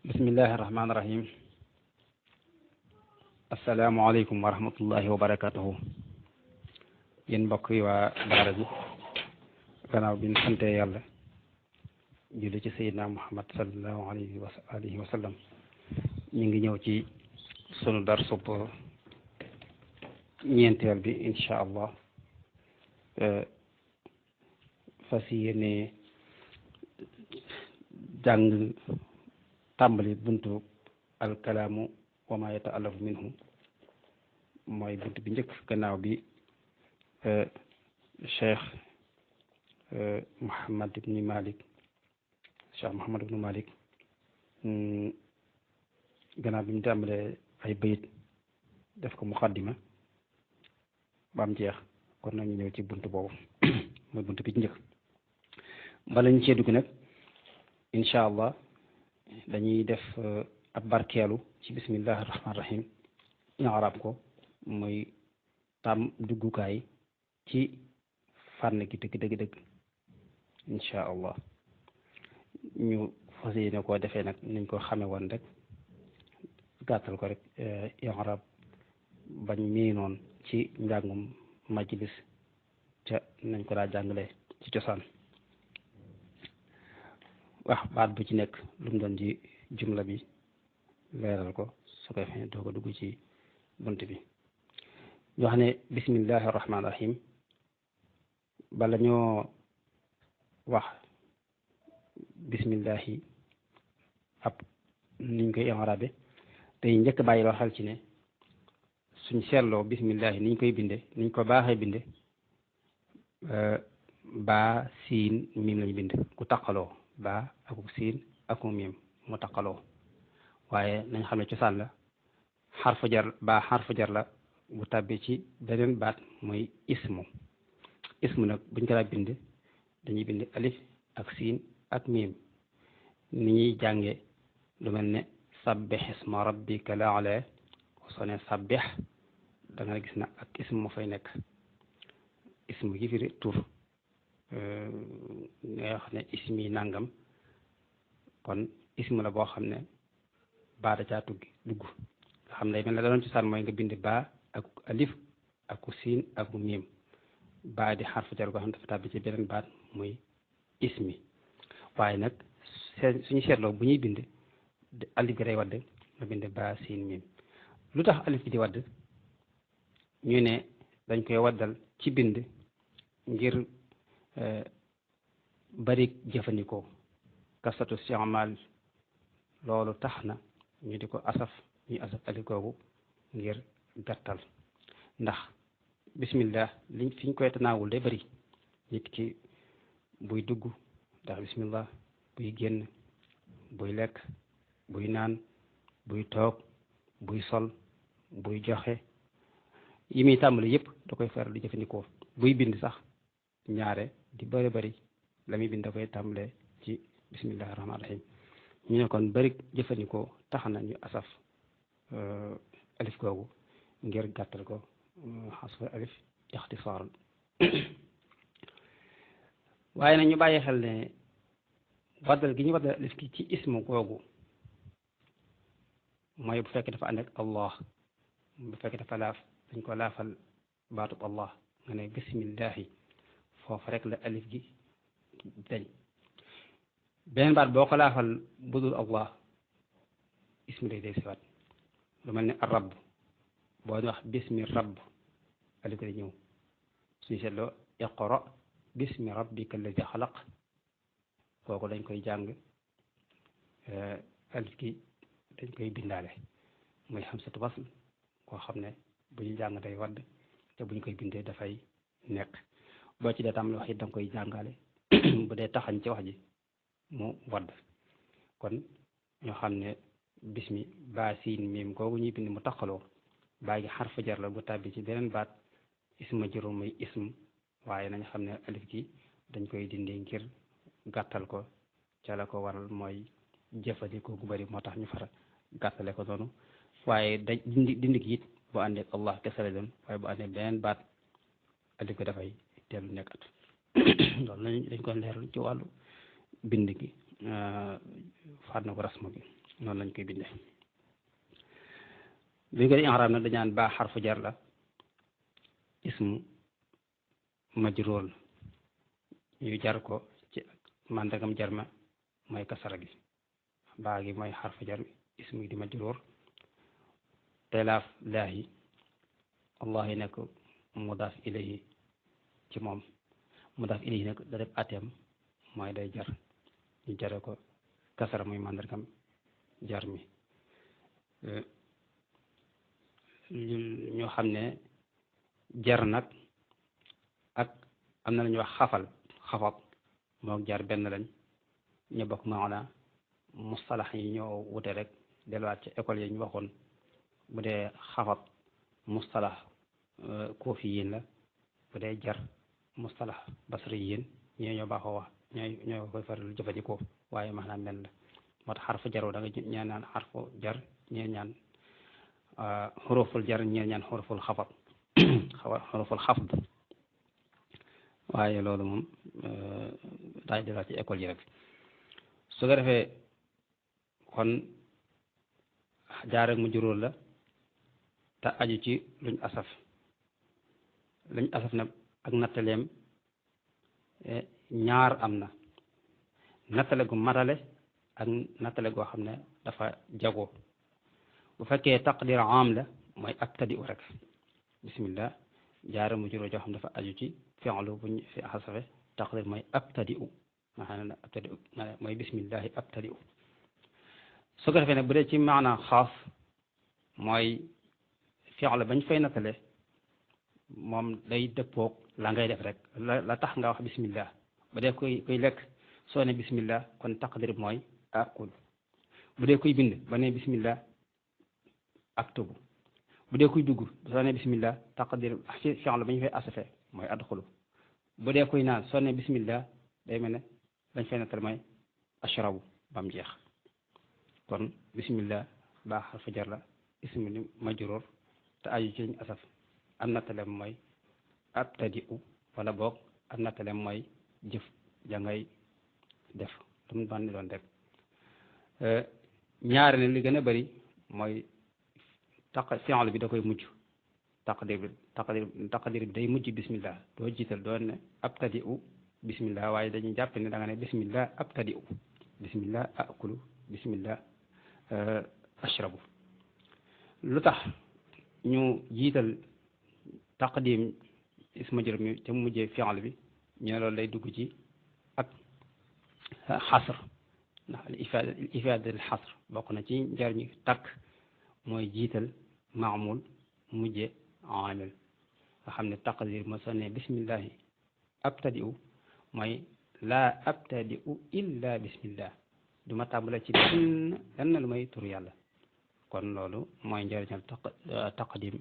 bismillahi rahmaani rahim asalaamualeykum wa rahmatullahi wa barakatuhu yéen mbokk yi waa daara ji gannaaw bi ñu sante yàlla julli ci sayidna muhammad sallallahu alayhi wa sallam ñu ngi ñëw ci sunu darsub ñeenteel bi incha allah fas yéene jàng tàmbali buntu alkalaamu wa ma yata'allafu minhu mooy buntu bi njëkk gannaaw bi cheikh Mouhamad ibn Malik gannaaw bi mu tàmbalee ay bayit def ko muqaddima ba mu jeex kon nañu ñëw ci buntu boobu mooy buntu bi ci njëkk bala ñu cee dugg nag incha allah dañuy def ab barkeelu ci bismillahi rahmaani rahim ñu arab ko muy tam duggukaay ci fànn gi dëgg incha allah ñu fas yéene koo defee nag niñ ko xame woon rek gàttal ko rek arab bañ mii noon ci njàngum majlis ca nañ ko daa jàngale ci cosaan wax baat bu ci nekk lu mu doon ci jumla bi leeral ko su koy fee doo ko dugg ci bunt bi ñu wax ne bismillahi rahmaani rahim bala ñoo wax bismillahi ab niñ koy i'raabe tey njëkk bàyyi loo xel ci ne suñ seetloo bismillahi niñ koy binde niñ ko baaxee binde baa siin miim lañ bind ku taqaloo baa aku siin aku miim mu taqaloo waaye nañ xam ne cosaan la xarfu jar baa xarfu jar la bu tàbbi ci beneen baat mooy ismu nag buñ ko daa bind dañuy bind alif ak siin ak miim ni ñuy jànge lu mel ne sabbih isma rabbika la'ala soo ne sabbih da nga gis na ak ismu moo fay nekk ismu gi firi tur nga wax ne ismi nangam kon ismu la boo xam ne baa da caa dugg nga xam ne mel na da doon cosaan mooy nga bind baa ak alif ak siin ak miim baa di xarfu jar goo xam ne dafa tàbbi ci beneen baat muy ismi waaye nag suñu seetloo bu ñuy bind alif gi day wadd nga bind baa siin miim lu tax alif gi di wadd ñu ne dañ koy waddal ci bind ngir bari jëfandikoo kasatu isti'maal loolu tax na ñu di ko ñuy asaf alif googu ngir gàttal ndax bismillah fi ñu koy tanaawul day bari nit ki buy dugg ndax bismillah buy génn buy lekk buy naan buy toog buy sol buy joxe yi muy tàmbali yépp da koy faral di jëfandikoo buy bind sax ñaare di bari la muy bind da koy tàmbalee ci bismillahi rahmaani rahim ñu ne kon bari jëfandikoo tax na ñu asaf alif googu ngir gàttal ko xasfa alif ixtisaaran waaye nag ñu bàyyi xel ne waddal gi ñu waddal alif gi ci ismu googu mooy bu fekkee dafa ànd ak allah bu fekkee dafa dañ ko laafal baatub allah nga ne bismillahi foofu rek la alif gi dañ beneen baat boo ko laafal budul allah ismu day siwaat lu mel ne arab boo wax bismi rabb alif gi day ñëw suñu seetloo iqra bismi rabbika alladi xalaq kooku dañ koy jàng alif gi dañ koy bindaale mooy hamsatu wasl koo xam ne bu ñu jàng day wadd te bu ñu koy bindee dafay nekk boo ci dee tam wax it da nga koy jàngale bu dee taxañ ci wax ji mu wadd kon ñoo xam ne bismi baa siin miim googu ñuy bind mu taqaloo baa gi xarfu jar la bu tàbbi ci beneen baat isma juróom muy ism waaye nañ xam ne alif gi dañ koy dindi ngir gàttal ko ca la ko waral mooy jëfandikoo gu bari moo tax ñu fara gàttale ko noonu waaye dañ dindi gi it bu àndee ak allah kese la doon waaye bu àndee beneen baat alif gi dafay teelu nekkat loolu lañ ko leeral ci wàllu bind gi fànn ko rasmu bi noonu lañ koy bindee bi nga di i'raab nag dañaan baa xarfu jar la ismu majruur ñu jar ko ci màndargam jar ma mooy kasara gi baa gi mooy xarfu jar ismu di majruur telaaf laahi allah yi nekk mudaaf ilayhi ci moom mudaaf ilayhi nag da def ateem mooy day jar ñu jare ko kasara muy màndargam jar mi ñoo xam ne jar nag ak am na la ñuy wax xafat mook jar benn lañ ñu bokk maana mustalax yi ñoo wute rek delluwaat ci école yi ñu waxoon bu dee xafat mustalax kuufiyiin la bu dee jar mustalax basriyiin ñoo baaxoo wax ñoo koy faral jëfandikoo waaye maanaam benn la moo tax xarfu jaroo da nga ñeen ñaan xarfu jar ñeen ñaan xuruful jar ñeen ñaan xuruful xafat xuruful xafd waaye loolu moom daay delluwaat ci école yi rek su ko defee kon jaar ak mu juróol la te aju ci luñ asaf na ak nattaleem ñaar am na nattale gu matale ak nattale goo xam ne dafa jagoo bu fekkee taqdir am la mooy abtadi u rek bismillah jaara mu juróol joo xam ne dafa aju ci fi'lu buñ fi xasafe taqdir mooy abtadi u nga xam ne abtadi u mooy bismillahi abtadi u su ko defee ne bu dee ci maana xaas mooy fi'lu bañ fay nattale moom day dëppoog la ngay def rek la tax nga wax bismillah bu dee kuy lekk soo ne bismillah kon taqdir mooy akul bu dee kuy bind ba ne bismillah aktubu bu dee kuy dugg soo ne bismillah taqdir fi'lu bañ fay asafe mooy adxulu bu dee kuy naan soo ne bismillah day mel ne dañ fay nattale mooy ashrabu bam jeex kon bismillah baa xarfu jar la ismu majruur te aju ci ñu asaf am nattaleem mooy abtadi u wala boog am nattaleem mooy jëf ja ngay def lu mu ban doon rek ñaari ne li gën a bari mooy fi'l bi da koy mujj taqdir bi day mujj bismillah doo jiital doon ne abtadi u bismillah waaye dañuy jàpp ne da nga ne bismillah abtadi u bismillah akulu bismillah ashrabu lu tax ñu jiital taqdim ismu majruur mi te mujjee fi'l bi ñu ne loolu day dugg ci ak xasr ndax ifaada al xasr bokk na ci njariñu takk mooy jiital maamul mujje amil nga xam ne taqdir moo soo ne bismillahi abtadi'u mooy laa abtadi'u illa bismillah du ma tàmbale ci lenn lu may tur yàlla kon loolu mooy njariñal taqdim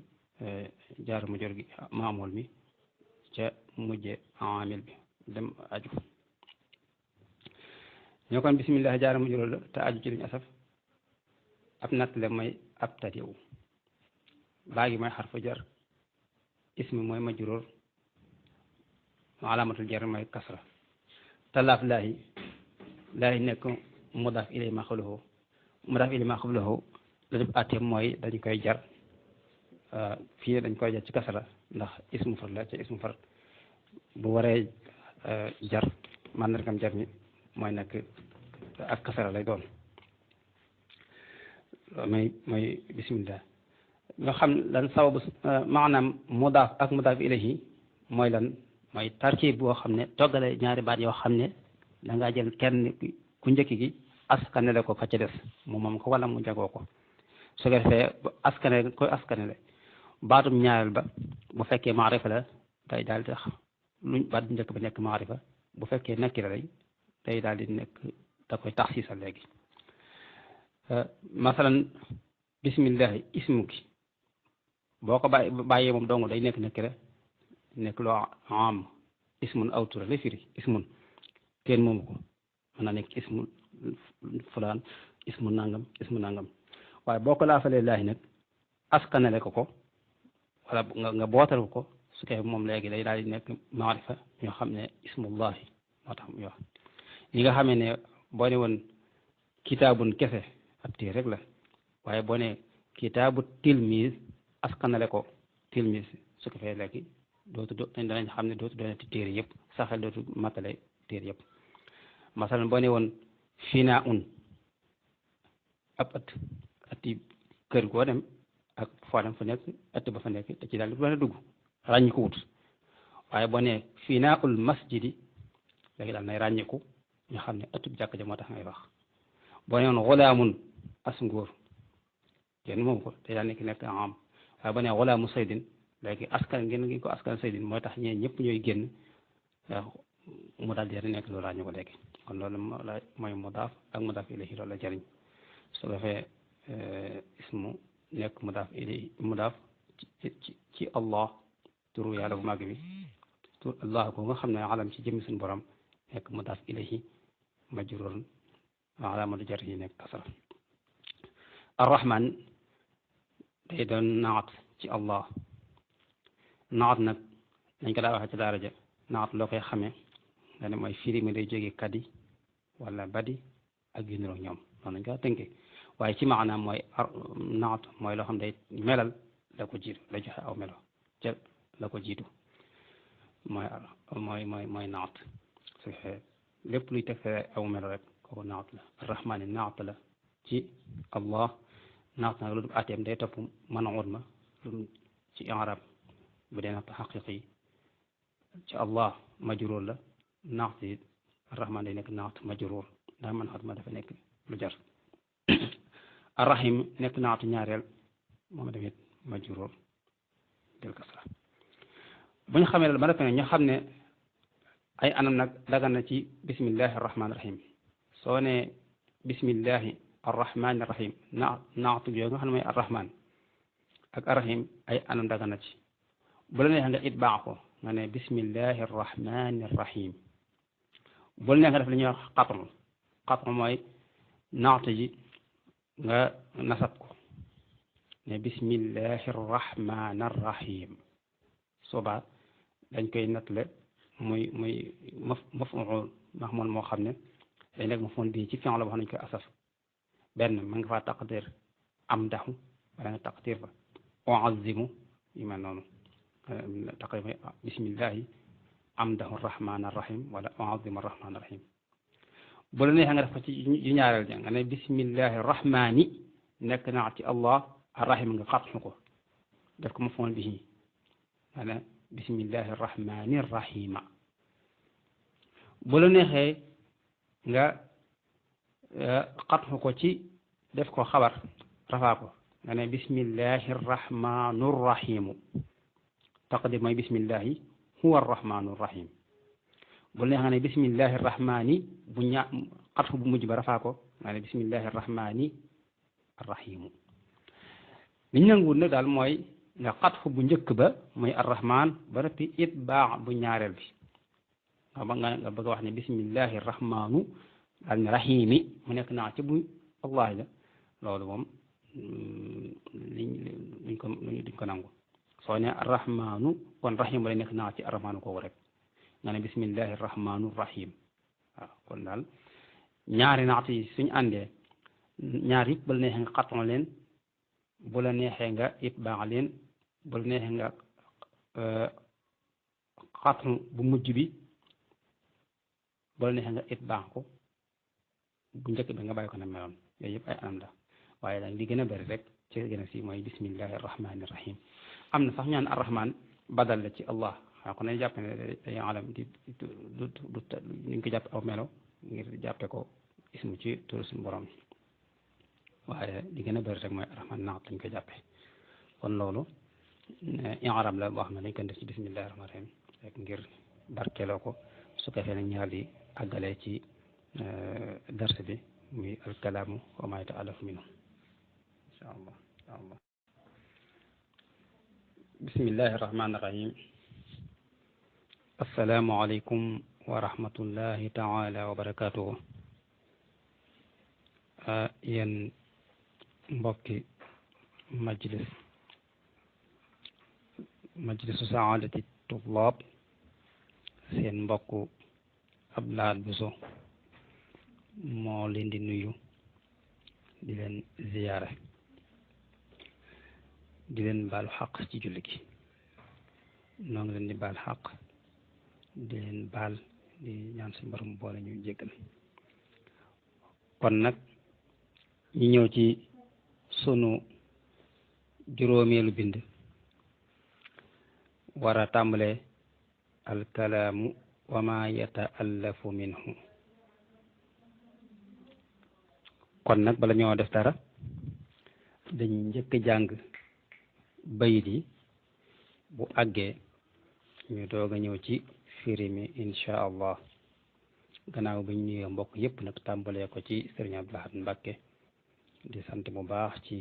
jaar mu jor gi maamul mi ca mujje amil bi dem aju ñoo kon bismillah jaar mu juróol la te aju ci luñu asaf ab nattale mooy abtadi'u baa gi mooy xarfu jar ismi mooy majruur alaamatul jar mooy kasra talaaf laahi nekk mudaaf ilay ma xablahu la def ateem mooy dañ koy jar fii dañ koy jar ci kasra ndax ismu far la ca ismu far bu waree jar màndargam jar mi mooy nekk ak kasara lay doon mooy bismillah nga xam lan sababu maanaam mudaaf ak mudaaf ilayhi mooy lan mooy tarkib boo xam ne toggale ñaari baat yoo xam ne da ngaa jël kenn ku njëkk gi askanele ko ka ca des moom ko wala mu jagoo ko su ko defee askanele baatum ñaareel ba bu fekkee maarifa la day daal di tax luñ baat bu njëkk ba nekk maarifa bu fekkee nakira lay day daal di nekk da koy taxsiisal léegi masalan bismillahi ismu gi boo ko bàyyee moom dong day nekk nakira nekk loo am ismun aw tura lay firi ismun kenn moomu ko mën naa nekk ismu fulaan ismu nangam waaye boo ko laafalee laahi nag askanale ko wala nga bootal ko su koy moom léegi day daal di nekk maarifa ñoo xam ne ismullahi moo tax muy wax ñi nga xamee ne boo ne woon kitaabun kese ab téere rek la waaye boo ne kitaabu tilmis askanale ko tilmis su ko fee léegi dootu danañ xam ne dootu doonati téere yëpp saxel dootu matale téere yëpp masalan boo ne woon finaa un ab ëtti kër goo dem ak foo dem fa nekk ëtt ba fa nekk da ci daal di doon a dugg ràññi ko wut waaye boo ne finaa ul masjidi léegi daal nay ràññiku ñu xam ne ëttub jàkk ja moo tax ngay wax boo ne woon xulaamun as ngóor kenn moom ko te daal nekk am waaye boo ne xulaamu saydin léegi askan ngeen ngi ko askan saydin mooy tax ñee ñëpp ñooy génn mu daal di nekk loolu ràññi ko léegi kon loolu mooy mudaaf ak mudaaf ilayhi loolu la jëriñ su ko defee ismu nekk mudaaf ilayhi mudaaf ci Allah turu yàlla bu màgg bi tur Allah ko nga xam ne alam ci jëmmi suñu borom nekk mudaaf ilayhi majruurun alaamatu jarrihi nekk kasra arrahman day doon naat ci Allah naat nag dañ ko daa waxee ci daara ja naat loo koy xamee nga ne mooy firi mi day jóge kadi wala badi ak yu niroog ñoom noonu lañ ko tënkee waaye ci maanaam mooy naat mooy loo xam day melal la ko jiitu la joxe aw melo ca la ko jiitu mooy naat su fekkee lépp luy teg aw melo rek kooku naat la arrahmaani naat la ci Allah naat nag lu dul ateem day topp manaut ma lu ci arab bu dee naat xaqiqi ci Allah majruur la naat yi arrahmaan day nekk naat majruur ndax manaut ma dafa nekk lu jar arrahim nekk naatu ñaareel moom tamit majruur bil kasra bu ñu xamee ba defe ne ñu xam ne ay anam nag dagan na ci bismillahi arrahmaani rahim soo ne bismillahi arrahmaani rahim naatu yooyu nga xam ne mooy arrahmaan ak arrahim ay anam dagan na ci bu la neexee nga it baax ko nga ne bismillahi arrahmaani rahim bu la neexee nga def li ñuy wax xatm mooy naatu ji nga nasab ko ne bismillahi arrahmaani rahim soba dañ koy nattale muy maf'ul mahmul moo xam ne dañ nekk maf'ul bii ci fi'l la boo xam ne dañ koy asaf benn mën nga faa taqdir amdahu wala nga taqdir fa u'azzimu yu mel noonu taqdir bismillahi amdahu arrahmaani arrahim wala u'azzimu arrahmaani arrahim bu la neexee nga def ko ci yu ñaareel ja nga ne bismillahi rahmaani nekk naa ci Allah arrahim nga xatxu ko def ko maf'ul bihi nga ne bismillahi rahmaani rahima bu la neexee nga xatxu ko ci def ko xabar rafaa ko nga ne bismillahi rahmaanu rahimu taqdir mooy bismillahi huwa arrahmaanu rahim bu la neexee nga ne bismillahi rahmaani bu xatxu bu mujj ba rafaa ko nga ne bismillahi rahmaani arrahimu li ñu nanguwul nag daal mooy nga xatfu bu njëkk ba mooy arrahman ba noppi it baax bu ñaareel bi nga bëgg a wax ne bismillahi rahmaanu daal ne rahimi mu nekk naa ci bu allah la loolu moom duñ ko nangu soo ne arrahmaanu kon rahim lay nekk naa ci arrahmaanu kooku rek nga ne bismillahi rahmaanu rahim waaw kon daal ñaari naat yi suñ àndee ñaar yëpp ba la neexee nga xattoon leen bu la neexee nga it baax leen bu la neexee nga xattu bu mujj bi bu la neexee nga it baax ko bu njëkk bi nga bàyyi ko na meloon yooyu yëpp ay anam la waaye daal li gën a bëri rek ci gën a si mooy bismillahi arrahmani rahim am na sax ñaan arrahman badal la ci Allah waaw kon nañ jàppe ne day alam di ñu ngi ko jàppe aw melo ngir jàppe ko ismu ci turu suñu borom waaye li gën a bëri rek mooy arrahman naat lañ ko jàppe kon loolu i'rab la boo xam ne dañ ko def ci bismillahi rahmaani rahim rek ngir barkeeloo ko su ko defee nag ñaar di àggalee ci dars bi muy alkalaamu wa maa yata'allafu minhu insha allah bismillahi rahmaani rahim assalaamu aleykum wa rahmatullahi taala wa barakatuhu yéen mbokki majlisu saadati tullaab seen mbokku Abdou Lahad Bousso moo leen di nuyu di leen ziyaare di leen baalu xaq ci julli gi noo ngi leen di baal xaq di leen baal di ñaan suñu borom boole ñu jéggal kon nag ñu ñëw ci sunu juróomeelu bind war a tàmbalee alkalaamu wa ma yata'allafu minhu kon nag bala ñoo def dara dañ njëkk jàng bayit yi bu àggee ñu doog a ñëw ci firi mi insha allah gannaaw bi ñu nuyoo mbokk yépp nag tàmbalee ko ci Sëriñ Abdul Ahad Mbàkke di sant bu baax ci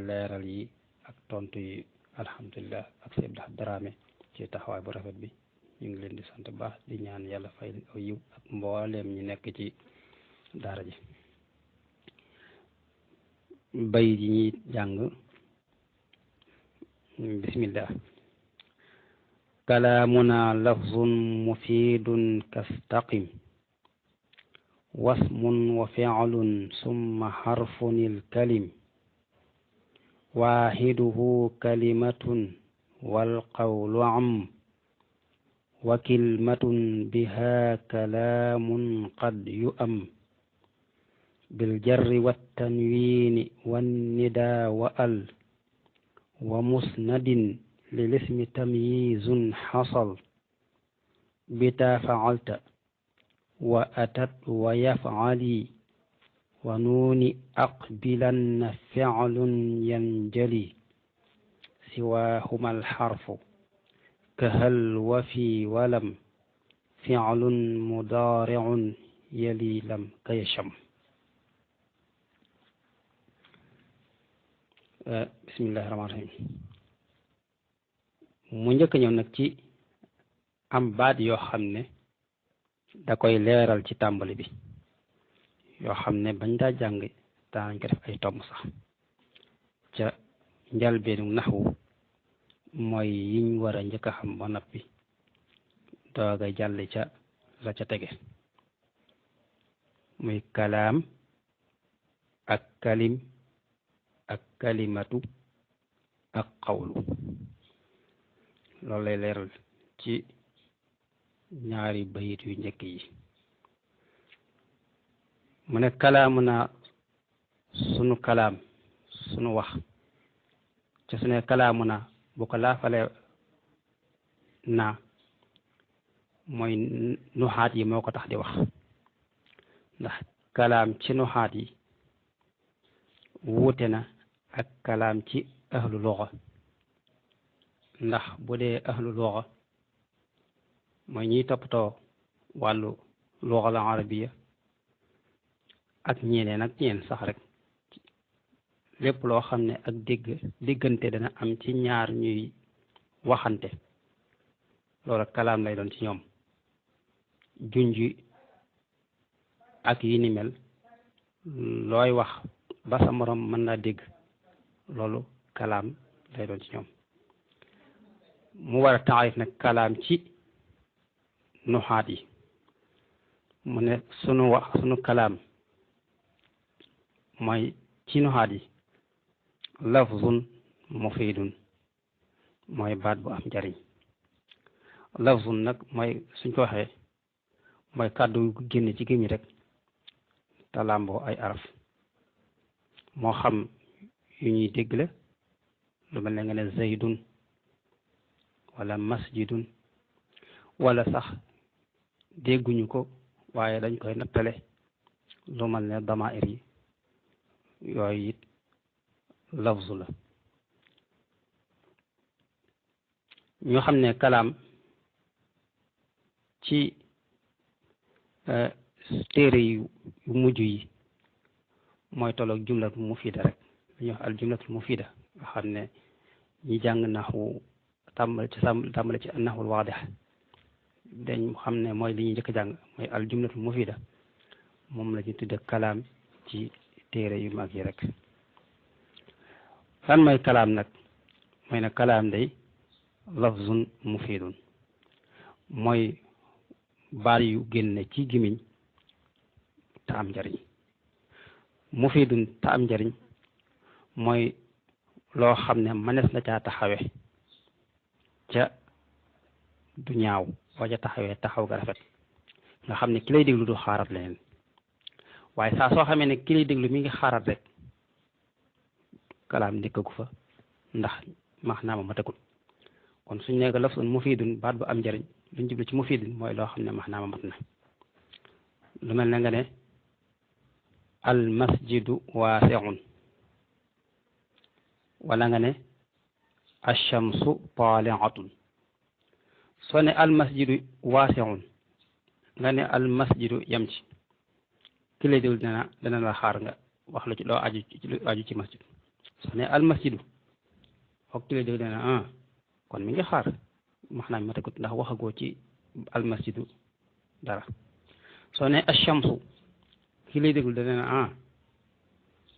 leeral yi ak tontu yi alhamdulilah ak Sëriñ Abdul Ahad Daraame ci taxawaay bu rafet bi ñu ngi leen di sant bu baax di ñaan yàlla fay aw yiw ak mbooleem ñi nekk ci daara ji bayit yi ñuy jàng bismillah kalaamuna lafzun mufidun kastaqim wasmun wa fi'lun summa harfun ilkalim waahiduhu kalimatun wal qawlu am wa kilmatun biha kalaamun qad yu'am biljarri wattanwiini wannidaa wa al wa musnadin lilismi tamyiizun xasal bitaa facalta wa atat wa yafcali wa nuuni aqbilanna ficlun yanjali siwaahuma alxarfu kahal wa fi walam ficlun mudaaricun yali lam kayasham bismillahi rahmaani rahim mu njëkk ñëw nag ci am baat yoo xam ne da koy leeral ci tàmbali bi yoo xam ne bañ daa jàng daanañ ko def ay tomb sax ca njalbeenu naxwu mooy yiñ war a njëkk a xam ba noppi doog a jàll ca la ca tege muy kalaam ak kalim ak kalimatu ak xawlu loolu lay leeral ci ñaari bayit yu njëkk yi mu ne kalaamu naa sunu kalaam sunu wax ca su ne kalaamu naa bu ko laafale naa mooy nuxaat yi moo ko tax di wax ndax kalaam ci nuxaat yi wuute na ak kalaam ci ahlu luxa ndax bu dee ahlu luxa mooy ñiy toppatoo wàllu luxa la arabiya ak ñeneen ak ñeen sax rek lépp loo xam ne ak diggante dana am ci ñaar ñuy waxante loolu kalaam lay doon ci ñoom junji ak yi ni mel looy wax ba sa morom mën naa dégg loolu kalaam lay doon ci ñoom mu war a taarif nag kalaam ci nuxaat yi mu ne sunu kalaam mooy ci nuxaat yi lafzun mufidun mooy baat bu am njariñ lafzun nag mooy suñ ko waxee mooy kàddu génn ci gémmiñ rek te làmboo ay araf moo xam yu ñuy dégg la lu mel ne nga ne zaydun wala masjidun wala sax dégguñu ko waaye dañ koy nattale lu mel ne damair yi yooyu it lafzu la ñoo xam ne kalaam ci téere yu mujj yi mooy tolloog jumlatul mufida rek dañuy wax al jumlatul mufida nga xam ne ñi jàng naxwu tàmbale ci naxwul waadix dañ xam ne mooy li ñuy njëkk jàng mooy al jumlatul mufida moom la ñu tudde kalaam ci téere yu mag yi rek lan mooy kalaam nag mooy ne kalaam day lafzun mufidun mooy baat yu génne ci gimiñ te am njariñ mufidun ta am njariñ mooy loo xam ne mënees na caa taxawe ca du ñaaw boo ca taxawee taxaw ga rafet nga xam ne ki lay déglu du xaarat leneen waaye saa soo xamee ne ki lay déglu mi ngi xaarat rek kalaam ndikkagu fa ndax maanaam matagul kon suñ nekk lafzun mufidun baat bu am njariñ luñ jublu ci mufidun mooy loo xam ne maanaam mat na lu mel ne nga ne al masjidu waasi'un wala nga ne ash-shamsu taali'atun soo ne al masjidu waasi'un nga ne al masjidu yam ci ki lay déglu dana la xaar nga wax lu ci loo aju ci masjid soo ne al masjidu foog ki lay déglu dana kon mi ngi xaar maanaam matagut ndax waxagoo ci al masjidu dara soo ne ash-shamsu ki lay déglu dana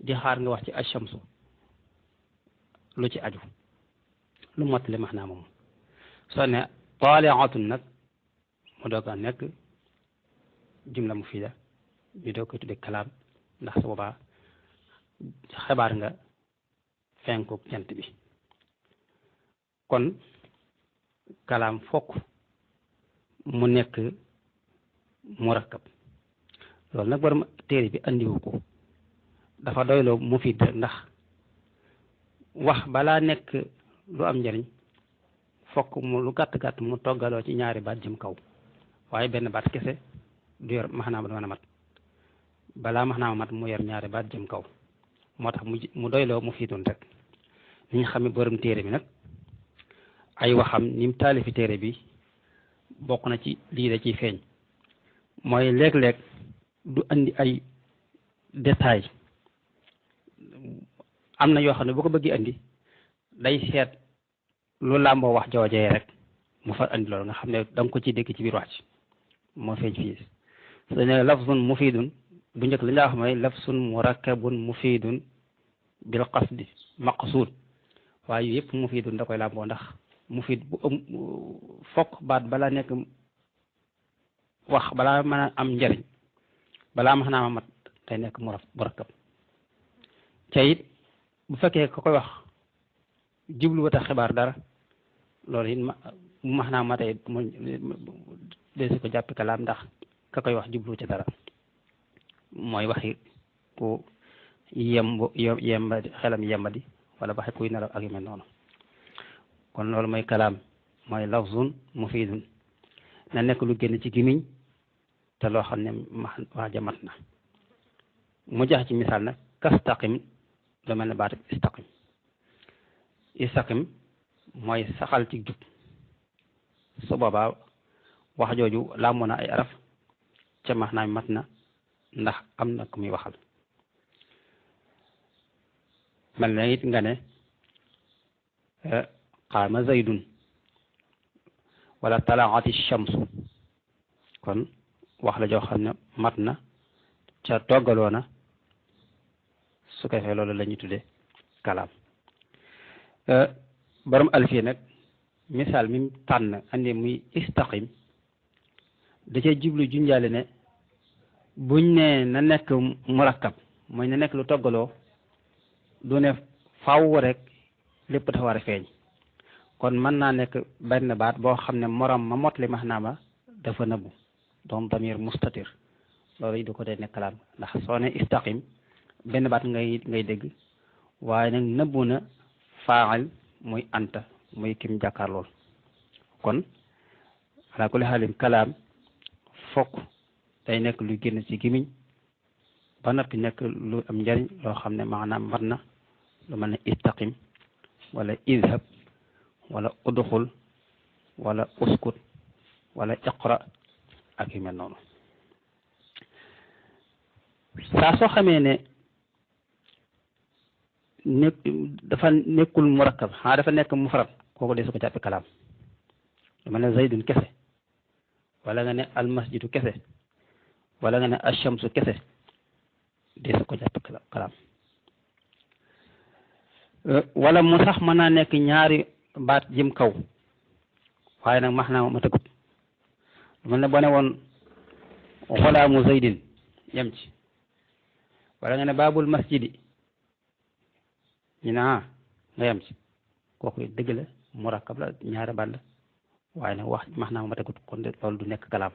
di xaar nga wax ci ash-shamsu lu ci aju lu mottali maanaam moom soo ne taali'atun nag mu doog a nekk jumla mufida ñu doog koy tudde kalaam ndax su boobaa xibaar nga fenku jant bi kon kalaam fokk mu nekk murakkab loolu nag borom téere bi andiwu ko dafa doyloo mufid ndax wax balaa nekk lu am njariñ fokk mu lu gàtt-gàtt mu toggaloo ci ñaari baat jëm kaw waaye benn baat kese du yor maxnaam du mën a mat balaa maxnaam mat mu yor ñaari baat jëm kaw moo tax mu doyloo mufidun rek ni ñu xamee borom téere bi nag ay waxam ni mu taalifi téere bi bokk na ci lii da ciy feeñ mooy léeg-léeg du andi ay détails am na yoo xam ne boo ko bëggee andi day seet lu làmboo wax joojee rek mu far andi loolu nga xam ne da nga ko ci dégg ci biir wax ci moo feeñ fii su ne lafzun mufidun bu njëkk li nga wax mooy lafzun murakkabun mufidun bil qasdi maqsuud waaye yu yëpp mufidun da koy làmboo ndax mufid bu fokk baat balaa nekk wax balaa mën a am njariñ balaa ma xanaa ma mat day nekk murakkab ca it bu fekkee ko koy wax jublu wata xibaar dara loolu it bu ma xanaa matee mu deesu ko jàppi kalaam ndax ka koy wax jublu ci dara mooy waxi ku yembadi xelam yembadi wala waxi kuy nelaw ak yu mel noonu kon loolu mooy kalaam mooy lafzun mufidun na nekk lu génn ci gimiñ te loo xam ne wax ja mat na mu jax ci misaal nag kastaqim lu mel ne baat istaqim mooy saxal ci jub su boobaa wax jooju làmmoo na ay araf ca max naa mat na ndax am na ku muy waxal mel na it nga ne qaama zaydun wala talaati shamsu kon wax la joo xam ne mat na ca toggaloo na su ko defee loolu la ñuy tudde kalaam borom alfiya nag misaal mi mu tànn andi muy istaqim da cee jublu junjaale ne buñ ne na nekk murakkab mooy na nekk lu toggaloo du ne faaw rek lépp dafa war a feeñ kon mën naa nekk benn baat boo xam ne morom ma mot li maanaam dafa nëbbu doon damir mustatir loolu yi du ko dee nekk kalaam ndax soo ne istaqim benn baat ngay dégg waaye nag nëbbu na faa'il muy anta muy kim jàkkaar lool kon ala kulli xaalim kalaam fokk day nekk lu génn ci gimiñ ba noppi nekk lu am njariñ loo xam ne maanaam mat na lu mel ne istaqim wala idhab wala udxul wala uskut wala iqra ak yu mel noonu saa soo xamee ne dafa nekkul murakkab dafa nekk mufrad kooku de su ko jàppe kalaam lu mel ne zaydun kese wala nga ne almasjidu kese wala nga ne ashamsu kese de su ko jàppe kalaam wala mu sax mën naa nekk ñaari baat jëm kaw waaye nag max naa ma tëggut lu mel ne boo ne woon xolaamu zaydin yem ci wala nga ne baabul masjidi ñu ne nga yem ci kooku dëgg la murakkab la ñaari baat la waaye nag wax max naa ma tegut kon loolu du nekk kalaam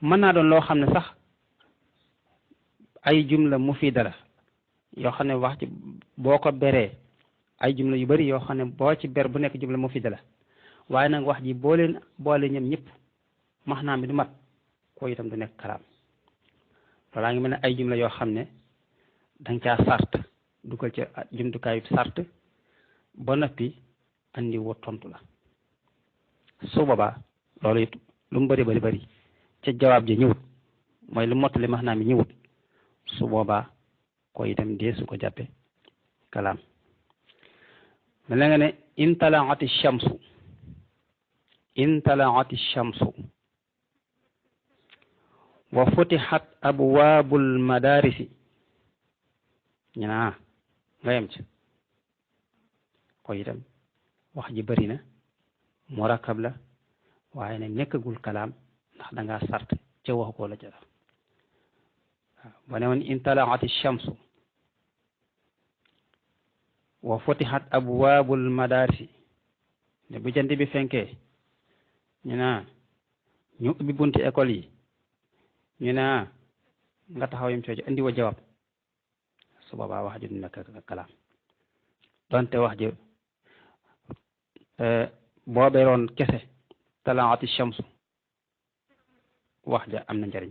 mën naa doon loo xam ne sax ay jumla mufiida la yoo xam ne wax ci boo ko beree ay jumla yu bari yoo xam ne boo ci ber bu nekk jumla mufiida la waaye nag wax ji boo leen boole ñoom ñëpp max naa mi du mat koo itam du nekk kalaam loolaa ngi mel ne ay jumla yoo xam ne danga caa sart dugal ca jumtukaayu sart ba noppi andi wo tontu la su boobaa loolu it lu mu bari bari ca jawaab ji ñëwut mooy lu mottali max naa mi ñëwut su boobaa ko itam dee su ko jàppe kalaam mel na nga ne intalaati shamsu wa futixat abwaabul madarisi ñu naa nga yem ci ko itam wax ji bëri na murakkab la waaye nag nekkagul kalaam ndax da ngaa sart ca waxu ko la ca waaw ba ne woon intalaati shamsu wa futixat abwaabul madarisi ne bu jant bi fenkee ñu naa ñu ubbi bunti école yi ñu naa nga taxaw yem cooju indi wa jawaab su boobaa wax ji du nekk kalaam donte wax ji boo beroon kese talaati shamsu wax ja am na njariñ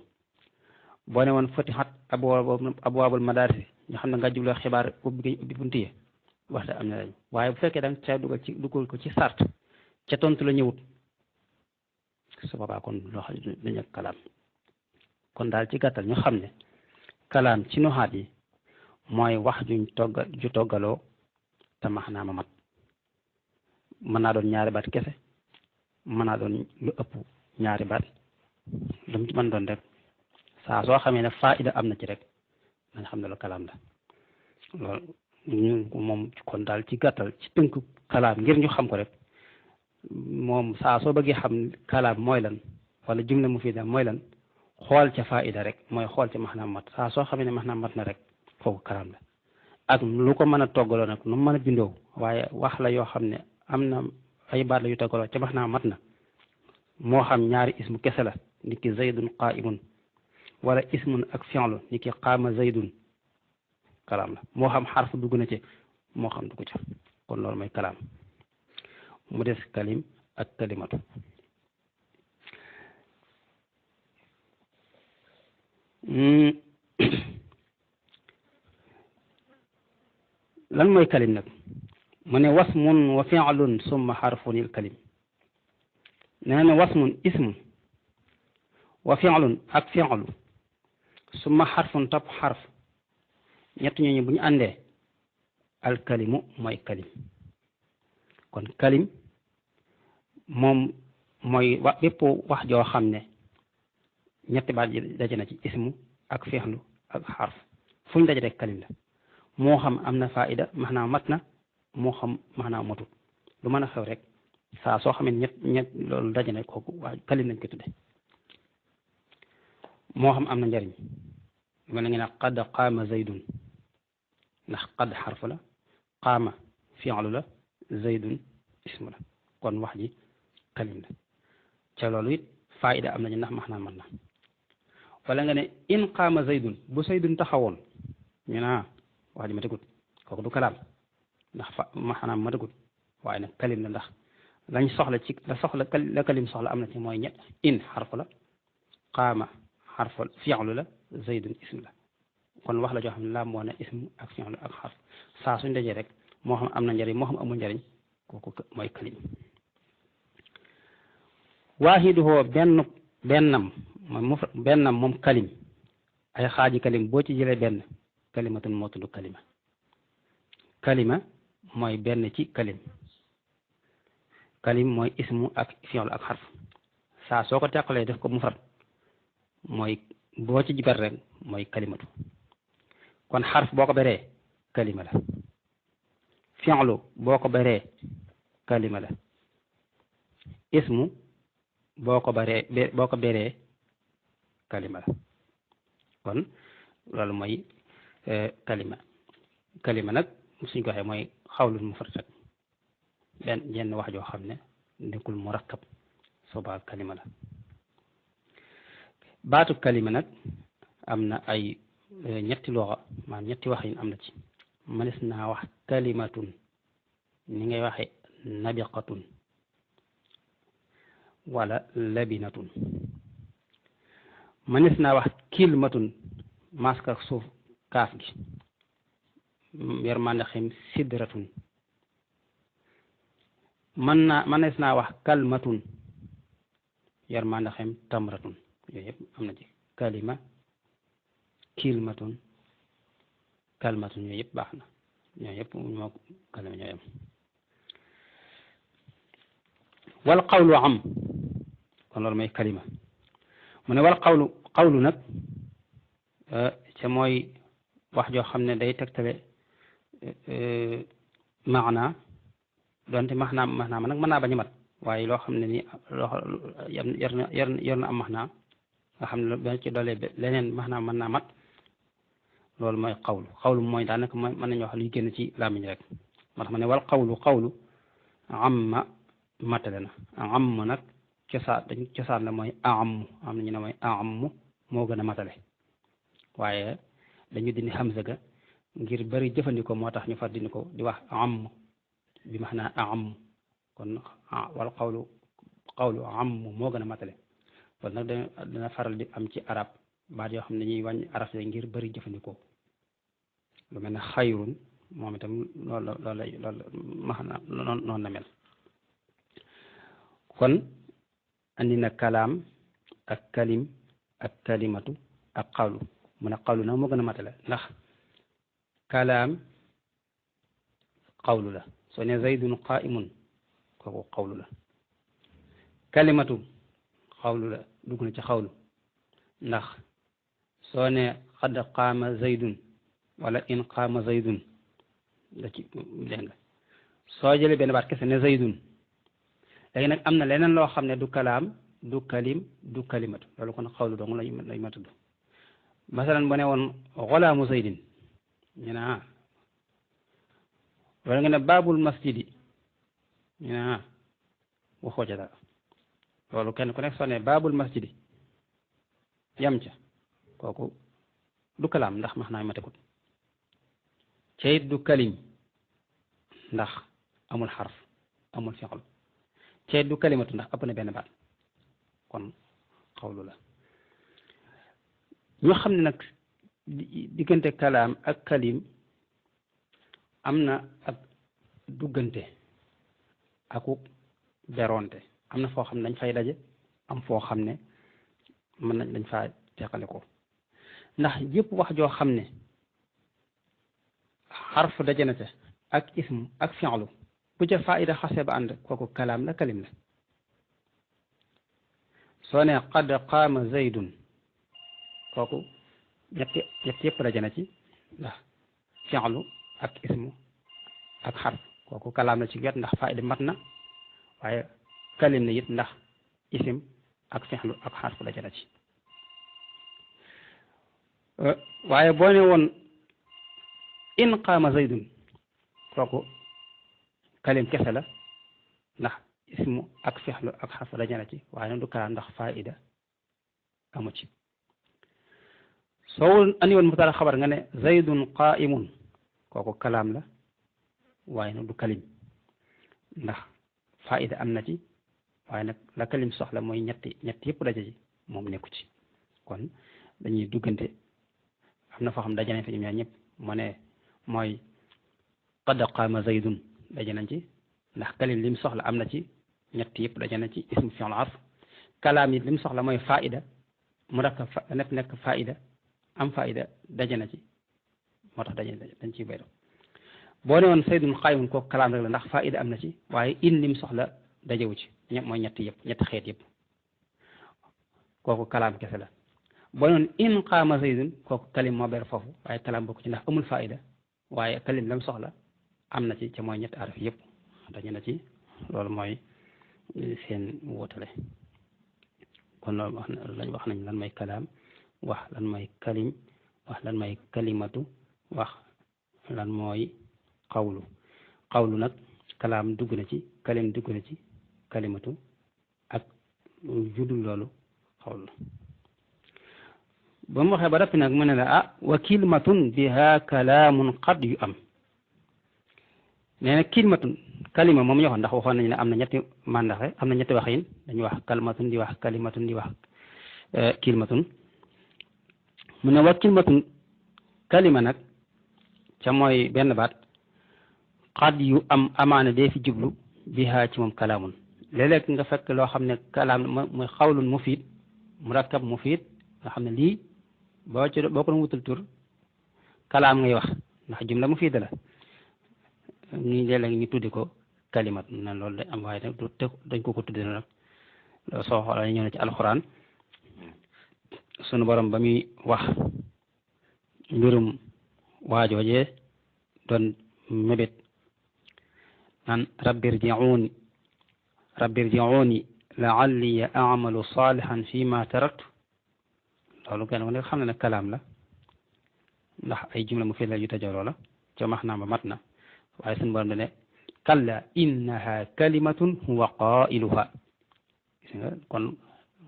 boo ne woon futixat abwaabul madaarisi ñu xam ne nga jubloo xibaar ubbi bunt yi wax ja am na njariñ waaye bu fekkee da nga caa dugal ko ci sart ca tontu la ñëwut su boobaa kon loo xam ne du nekk kalaam kon daal ci gàttal ñu xam ne kalaam ci nuxaat yi mooy wax ju toggaloo te max naa ma mat mën naa doon ñaari baat kese mën naa doon lu ëpp ñaari baat lu mu ci mën doon rek saa soo xamee ne faida am na ci rek nañ xam ne lu kalaam la loolu ñu moom kon daal ci gàttal ci tënk kalaam ngir ñu xam ko rek moom saa soo bëggee xam kalaam mooy lan wala jumla mufiida mooy lan xool ca faida rek mooy xool ca max naa mat saa soo xamee ne max naa mat na rek foofu kalaam la ak lu ko mën a toggaloo nag nu mën a bindoo waaye wax la yoo xam ne am na ay baat la yu toggaloo ca max naa mat na moo xam ñaari ismu kese la nit ki zaydun qaa'imun wala ismun ak fi'lu nit ki qaama zaydun kalaam la moo xam xarfu dugg na ci moo xam dugg ca kon loolu mooy kalaam mu des kalim ak kalimatu lan mooy kalim nag mu ne wasmun wa fi'lun summa xarfunil kalim nee na wasmun ismun wa fi'lun ak fi'lu summa xarfun topp xarf ñett ñooñu bu ñu àndee alkalimu mooy kalim kon kalim moom mooy bépp wax joo xam ne ñetti baat yi daje na ci ismu ak fi'lu ak xarf fu ñu daje rek kalim la moo xam am na faida maanaam mat na moo xam maanaam matut lu mën a xew rek saa soo xamee ñett loolu daje na kooku waa kalim lañ ko tudde moo xam am na njariñ mel na ngeen ne qad qaama zaydun ndax qad xarf la qaama fi'lu la zaydun ismu la kon wax ji kalim la ca loolu it faida am nañu ndax maanaam mat na wala nga ne in qaama zaydun bu zaydun taxawoon ñu naa wax ji ma tegut kooku du kalaam ndax maanaam ma tegut waaye nag kalim la ndax lañ soxla ci la kalim soxla am na ci mooy ñett in xarfu la qaama xarfu fi'lu la zaydun ism la kon wax la joo xam ne laa moo ne ism ak fi'lu ak xarf saa suñ dajee rek moo xam am na njariñ moo xam amul njariñ kooku mooy kalim waahiduhu bennam moom kalim ay xaaji kalim boo ci jëlee benn kalimatun moo tudd kalima kalima mooy benn ci kalim kalim mooy ismu ak fi'lu ak xarf saa soo ko teqalee def ko mufrad mooy boo ci jibar rek mooy kalimatu kon xarf boo ko beree kalima la fi'lu boo ko beree kalima la ismu boo ko beree kalima la kon loolu mooy kalima kalima nag suñ ko waxee mooy xawlul mufrad rek jenn wax joo xam ne nekkul murakkab soobaa kalima la baatu kalima nag am na ay ñetti loxo maanaam ñetti wax yi am na ci mënees naa wax kalimatun ni ngay waxe nabiqatun wala labinatun mënees naa wax kilmatun maska suuf kaaf gi yermande xem sidratun mënees naa wax kalmatun yermande xem tamratun yooyu yëpp am na ci kalima kilmatun kalmatun yooyu yëpp baax na ñoo yëpp moo kalima ñoo yem wal qawlu am kon loolu mooy kalima mu ne wal qawlu nag ca mooy wax joo xam ne day tegtale maana donte maanaa ma nag mën naa bañ a mat waaye loo xam ne ni loo yor na am maanaa nga xam ne ba ci doole leneen maanaa mën naa mat loolu mooy xawlu mooy daanaka mën nañu wax luy génn ci làmmiñ rek moo tax ma ne wal xawlu amma matale na am nag cosaan la mooy am na ñu ne mooy am moo gën a matale waaye dañu dindi hamza ga ngir bari jëfandikoo moo tax ñu far dindi ko di wax am bi maanaa am kon wal xawlu am moo gën a matale kon nag dana faral di am ci arab baat yoo xam ne dañuy wàññi araf ngir bari jëfandikoo lu mel ne xayrun moom itam loolu maanaam noonu la mel kon andi na kalaam ak kalim ak kalimatu ak xawlu mu ne xawlu nag moo gën a matale ndax kalaam xawlu la soo ne zaydun qaimun kooku xawlu la kalimatu xawlu la dugg na ci xawlu ndax soo ne xad qaama zaydun wala in qaama zaydun da ci dégg nga soo jëlee benn baat kese ne zaydun léegi nag am na leneen loo xam ne du kalaam du kalim du kalimatu loolu kon xawlu dong lay ma tudd masalan bu ne woon xolaamu zaydin ñu ne wala nga ne baabul masjidi ñu ne waxoo ca dara loolu kenn ku nekk soo ne baabul masjidi yam ca kooku du kalaam ndax max naa matekut ca it du kalim ndax amul xarf amul fi'l ca it du kalimatu ndax ëpp na benn baat kon xawlu la ñu xam ne nag diggante kalaam ak kalim am na ak duggante aku beronte am na foo xam ne dañ fay daje am foo xam ne mën nañ dañ faa teqale ko ndax yëpp wax joo xam ne xarf daje na ca ak ismu ak fi'lu bu ca faida xase ba ànd kooku kalaam la kalim la soo ne qad qaama zaydun kooku ñett yëpp daje na ci ndax fi'lu ak ismu ak xarf kooku kalaam la ci wet ndax faida mat na waaye kalim na it ndax isim ak fi'lu ak xarf daje na ci waaye boo ne woon in qaama zaydun kooku kalim kese la ndax ismu ak fi'lu ak xarf daje na ci waaye nag du kalaam ndax faida amu ci soo andi woon mubtada xabar nga ne zaydun qaimun kooku kalaam la waaye nag du kalim ndax faida am na ci waaye nag la kalim soxla mooy ñetti yëpp daje ci moom nekku ci kon dañuy duggante am na foo xam daje nañ fa ñoom ñaar ñëpp mu ne mooy qad qaama zaydun daje nañ ci ndax kalim lim soxla am na ci ñetti yëpp daje nañ ci ismu fi'l arf kalaam it lim soxla mooy faida mu nekk faida am faida daje na ci moo tax dañ ciy bayro boo ne woon saydun qaayimun kooku kalaam rek la ndax faida am na ci waaye in lim soxla dajewu ci mooy ñetti xeet yëpp kooku kalaam kese la boo ne woon in qaama zaydun kooku kalim moo ber foofu waaye kalaam bokk ci ndax amul faida waaye kalim lam soxla am na ci ca mooy ñetti araf yëpp daje na ci loolu mooy seen wóotale kon loolu wax nañ lan mooy kalaam wax lan mooy kalim wax lan mooy kalimatu wax lan mooy xawlu xawlu nag kalaam dugg na ci kalim dugg na ci kalimatu ak judul loolu xawlu ba mu waxee ba rappi nag mu ne la wa kalimatun biha kalaamun qad yu am nee na kalimatun kalima moom ñu waxoon ndax waxoon nañu ne am na ñetti màndaxe am na ñetti waxin dañuy wax kalimatun di wax kalimatun di wax kalimatun mu ne wa kalimatun kalima nag ca mooy benn baat xad yu am amaana dee fi jublu biha ci moom kalaamun léeg-léeg nga fekk loo xam ne kalaam mooy xawlun mufiid murakkab mufiid nga xam ne lii boo ko doon wutal tur kalaam ngay wax ndax jumla mufiid la nii léeg-léeg ñu tuddi ko kalimat na loolu day am waaye nag dañ ko tudde nag soo xoolee ñëw na ci alxuraan sunu borom ba muy wax mbirum waajoojee doon mébét naan rabbirji'uuni la'alli a'malu saalihan fi ma taraktu loolu kenn ku nekk xam ne nag kalaam la ndax ay jumla mu fi la yu tajaloo la ca max naa ba mat na waaye sunu borom ne kalla innaha kalimatun huwa qailuha gis nga kon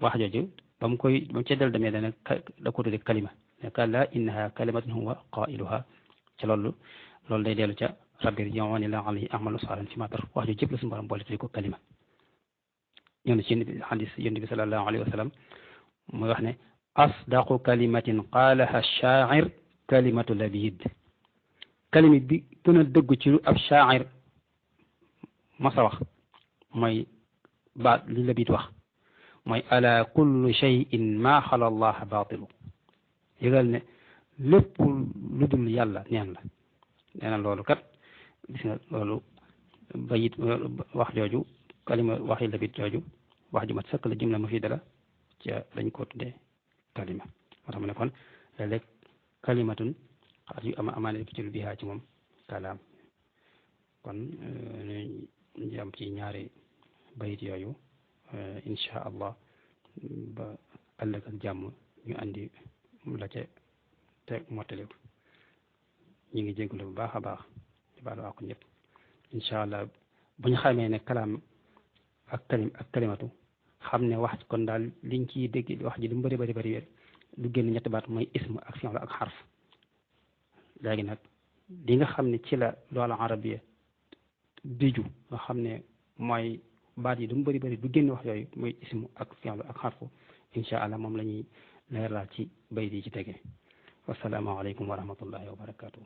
wax jooju ba mu ca del demee da ko tudde kalima ne kalla innaha kalimatun huwa qailuha ca loolu day dellu ca rabbirji'uuni la'alli a'malu saalihan fi ma taraktu wax jooju jëpp la sunu borom boole tudde ko kalima ñëw na ci xadis yonent bi sallallahu alayhi wa sallam muy wax ne asdaqu kalimatin qaalaha shaa'ir kalimatu labid kalima bi gën a dëgg ci lu ab shaa'ir masa wax mooy baat li labid wax mooy ala kullu shay'in ma xala allah baatilu yëgal ne lépp lu dul yàlla neen la nee na loolu kat gis nga loolu bayit wax jooju kalima waxi labid jooju wax ju mat sëkk la jumla mufiida la ca dañ ko tuddee kalima moo tax mu ne kon léeg-léeg kalimatun xaat yu amaana di ci lu bihaa ci moom kalaam kon ñu jëm ci ñaari bayit yooyu insha allah ba ëllëg ak jàmm ñu andi la ca teg mottali ñu ngi jégalu bu baax a baax di baalu àqu ñëpp insha allah bu ñu xamee ne kalaam ak kalimatu xam ne wax kon daal liñ ciy dégg wax ji lu mu bëri lu génn ñetti baat mooy ism ak fi'l ak xarf léegi nag li nga xam ne ci la loola arabiya diju nga xam ne mooy baat yi lu mu bëri du génn wax yooyu mooy ism ak fi'l ak xarfu insha allah moom la ñuy leeral ci bayt yi ci tege wassalaamu aleykum wa rahmatullahi wa barakatuh